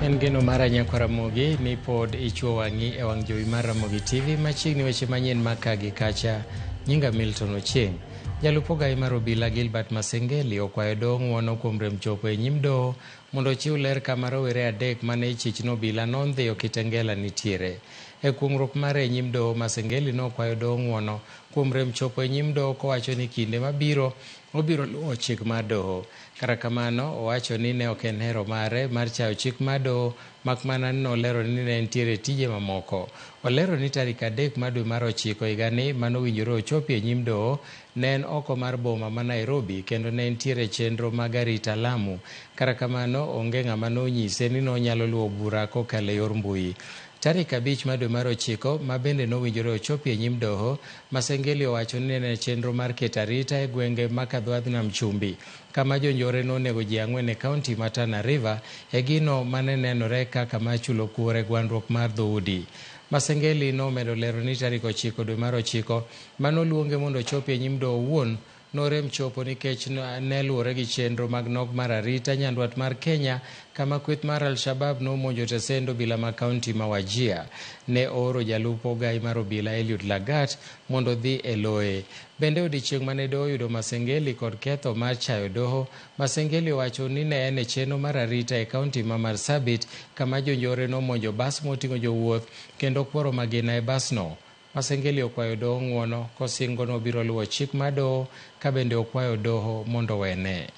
En geno mara nyakwa Ramogi ni pod ichuo wang'i e wang' jowi mar Ramogi TV machiegni weche manyien ma ka gi kacha. Nyinga Milton Ochieng'. Jalup ogai mar obila Gilbert Masengeli okwayo doho ng'uono kuom rem chopo e nyim doho mondo ochiw ler kama rowere adek mane ichich ni obila nondhiyo Kitengela nitiere. E kuong'ruok mare e nyim doho, Masengeli nokwayo doho ng'uono kuom rem chopo e nyim doho kowacho ni kinde mabiro obiro luwo chik mar doho. Kata kamano, owacho ni ne ok en hero mare mar chayo chik mar doho mak mana ni nolero ni ne entiere tije mamoko. Olero ni tarik 3 mar dwe mar 9 higani manowinjore ochopi e nyim doho ne en oko mar boma ma Nairobi kendo ne entiere chenro mag arita Lamu. Kata kamano, onge ng'ama nonyise ni nonyalo luwo bura kokalo e yor mbui. Tarik 5 mar dwe mar 9 ma bende nowinjore ochopi e nyim doho, Masengeli owacho ni ne en chenro mar keto arita e gwenge ma Kadhwadh Nam Chumbi kama jonjore nonego ji 4 e kaunti ma Tana River e gino mane nenore kaka mar chulo kuor e gwandruok mar dhoudi. Masengeli nomedo lero ni tarik 9 dwe mar 9 manoluonge mondo ochopi e nyim doho owuon norem chopo nikech ne luwore gi chenro mag nok mar arita nyandwat mar Kenya kama kweth mar Al-Shabaab nomonjo tesend obila ma kaunti ma Wajir. Ne ooro jalup ogai mar obila Eliud Lagat mondo odhi e loye. Bende odiechieng' mane doho oyudo Masengeli kod ketho mar chayo doho, Masengeli owacho ni ne en e chenro mar arita e kaunti ma Marsabit kama jonjore nomonjo bas moting'o jowuoth kendo kworo magina e basno. Masengeli okwayo doho ng'uono kosingo ni obiro luwo chik mar doho ka bende okwayo doho mondo owene.